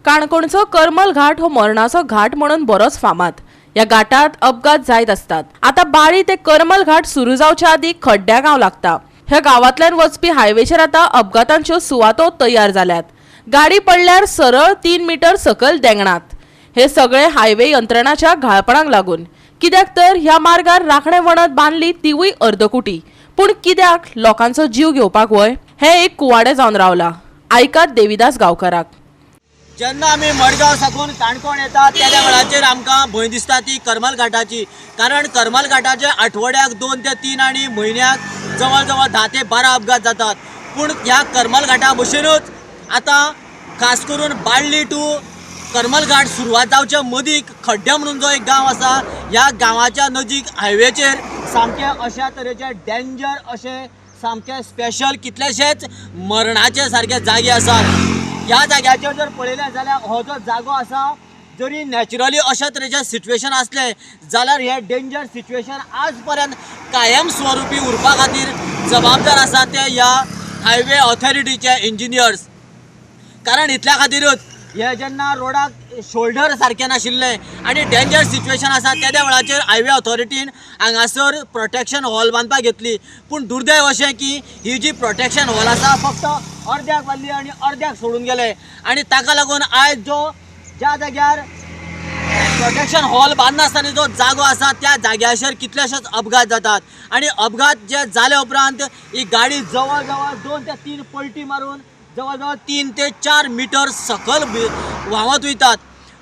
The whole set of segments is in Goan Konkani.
काणकोणचो करमल घाट हो मरणाचो घाट म्हणून बरोच फामाद. ह्या घाटात अपघात जायत असतात. आता बाळी ते करमल घाट सुरू जावच्या आदी खड्ड्या गांव लागता. ह्या गांवांतल्यान वचपी हायवेचेर आता अपघातांच्यो सुवातो तयार जाल्यात. गाडी पडल्यार सरळ 3 मीटर सकयल देंगणात. हे सगळे हायवे यंत्रणाच्या घाळपणाक लागून. कित्याक तर ह्या मार्गार राखणे वणत बांदली तिवूय अर्दकुटी. पूण कित्याक लोकांचो जीव घेवपाक वय हे एक कुवाडे जावन रावला. आयकात देविदास गांवकाराक. जेन्ना आमी मडगांव साकून काणकोण येता त्या वेळाचेर आमकां भंय दिसता ती करमल घाटाची, कारण करमल घाटाचे आठवड्याक 2 ते 3 आनी म्हयन्याक जवळ जवळ 10 ते 12 अपघात जातात. पूण ह्या करमल घाटा भशेनूच आतां खास करून बाळ्ळी टू करमल घाट सुरवात जावच्या मदीं खड्डे म्हणून जो एक गांव आसा, ह्या गांवाच्या नजीक हायवेचेर सामके अशा तरेचे डेंजर अशे सामके स्पेशल कितलेशेच मरणाचे सारके जागे आसात. ह्या जाग्याचेर जर पळयलें जाल्यार हो जो जागो आसा जरी नॅचरली अशा तरेचें सिट्युएशन आसलें जाल्यार हे डेंजर सिट्युएशन आज पर्यंत कायम स्वरुपी उरपा खातीर जबाबदार आसा ते ह्या हायवे ऑथॉरिटीचे इंजिनियर्स. कारण इतल्या खातीरूच हे जेन्ना रोडाक शोल्डर सारकें नाशिल्लें आनी डेंजर सिट्युएशन आसा तेद्या वेळाचेर हायवे ऑथॉरिटीन हांगासर प्रोटेक्शन हॉल बांदपाक घेतली. पूण दुर्दैव अशें की ही जी प्रोटेक्शन हॉल आसा फक्त अर्द्याक बांदली आनी अर्द्याक सोडून गेले आनी ताका लागून आयज जो ज्या जाग्यार प्रोटेक्शन हॉल बांदनासतना जो जागो आसा त्या जाग्याचेर कितलेशेच अपघात जातात आनी अपघात जे जाले उपरांत ही गाडी जवळ जवळ 2 ते 3 पलटी मारून जवळ जवळ 3 ते 4 मिटर सकयल व्हांवत वयतात.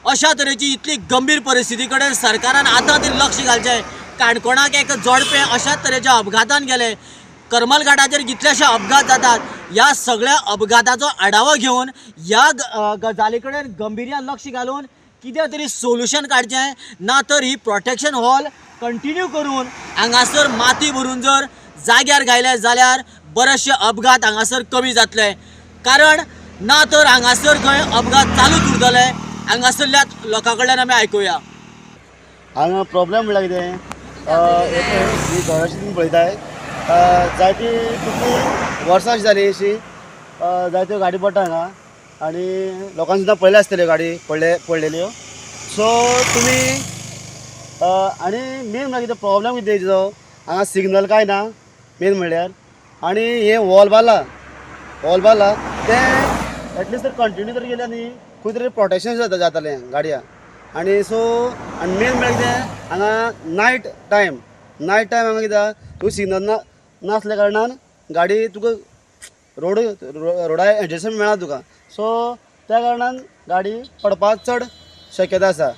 अशा तरेची इतली गंभीर परिस्थिती कडेन सरकारान आतां तरी लक्ष घालचें. काणकोणाक एक जोडपें अशाच तरेच्या अपघातान गेलें. करमल घाटाचेर कितलेशे अपघात जातात. ह्या सगळ्या अपघाताचो आढावो घेवन ह्या गजाली कडेन गंभीर्यान लक्ष घालून कितें तरी सोल्युशन काडचें, ना तर ही प्रोटेक्शन हॉल कंटिन्यू करून हांगासर माती भरून जर जाग्यार घायले जाल्यार बरेचशे अपघात हांगासर कमी जातले. कारण ना तर हांगासर खंय अपघात चालूच उरतले. हांगासरल्या लोकां कडल्यान आमी आयकुया. हांगा प्रॉब्लेम म्हणल्यार कितें, घराची तुमी पळयताय जायती कितली वर्सां जाली अशी जायत्यो गाडी पडटा हांगा आनी लोकांनी सुद्दां पळयल्या आसतल्यो गाडी पडलेल्यो. सो तुमी आनी मेन म्हणल्यार कितें प्रॉब्लेम कितें जो हांगा सिग्नल कांय ना मेन म्हणल्यार, आनी हें वॉल बांदला, वॉल बांदला तें एटलिस्ट तर कंटिन्यू तर गेल्या न्ही खंय तरी प्रोटेक्शन जाता जातालें गाडया. आनी सो आनी मेन म्हणल्यार कितें हांगा नायट टायम, नायट टायम हांगा कितें तुका सिग्नल ना नासल्या कारणान गाडी तुका रोड रोडा एडजस्टमेंट मेळना तुका. सो त्या कारणान गाडी पडपाक चड शक्यता आसा.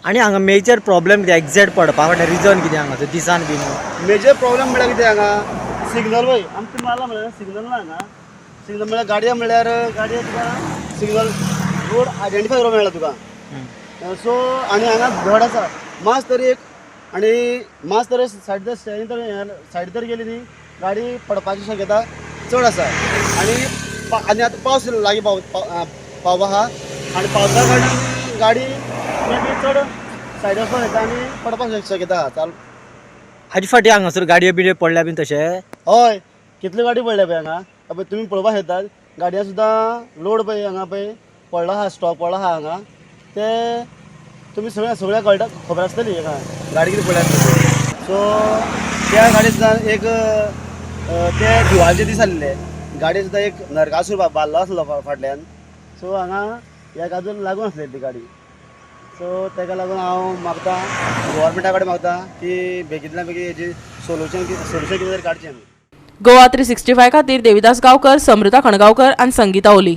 आनी हांगा मेजर प्रॉब्लेम कितें एग्जॅक्ट पडपा फाटल्यान रिजन कितें हांगासर दिसान बीन? मेजर प्रॉब्लेम म्हणल्यार कितें हांगा सिग्नल वय आमकां मारला म्हणल्यार सिग्नल ना हांगा. सिग्नल म्हणल्यार गाडयो म्हणल्यार गाडयो तुका सिग्नल रोड आयडेंटिफाय करूंक मेळना तुका. सो आनी हांगा धड आसा मास तरी एक आनी मास तरी सायड जर स्टेरींग तर सायड तर गेली न्ही गाडी पडपाची शक्यता चड आसा. आनी आनी आतां पावस लागीं पावपा आहा आनी पावसा कारणान गाडी मे बी चड सायड वचपाक शकता आनी पडपाक शक्यता आहा. चाल हाजे फाटीं हांगासर गाडयो बिडयो पडल्या बीन तशें? हय, कितल्यो गाडी पडल्या पळय हांगा. पळय तुमी पळोवपाक शकतात गाडयो सुद्दां लोड पळय हांगा पळय पडलो आहा, स्टॉप पडलो आहा हांगा. ते तुमी सगळ्या सगळ्या कळटा खबर आसतली हांगा गाडी कितें पडल्या. सो त्या गाडी सुद्दां एक ते दिवाळचे दीस आसले गाडी सुद्दां एक नरकासूर बांदलो आसलो फाटल्यान. सो हांगा ह्या गाजून लागून आसली ती गाडी. सो ताका लागून हांव मागता गव्हर्मेंटा कडेन मागता की बेगींतल्या बेगीन हेजी सोल्युशन सोल्युशन कितें तरी काडचें आमी. गोवा 365 खातीर देविदास गांवकर, समृता खणगांवकर आनी संगीता ओली.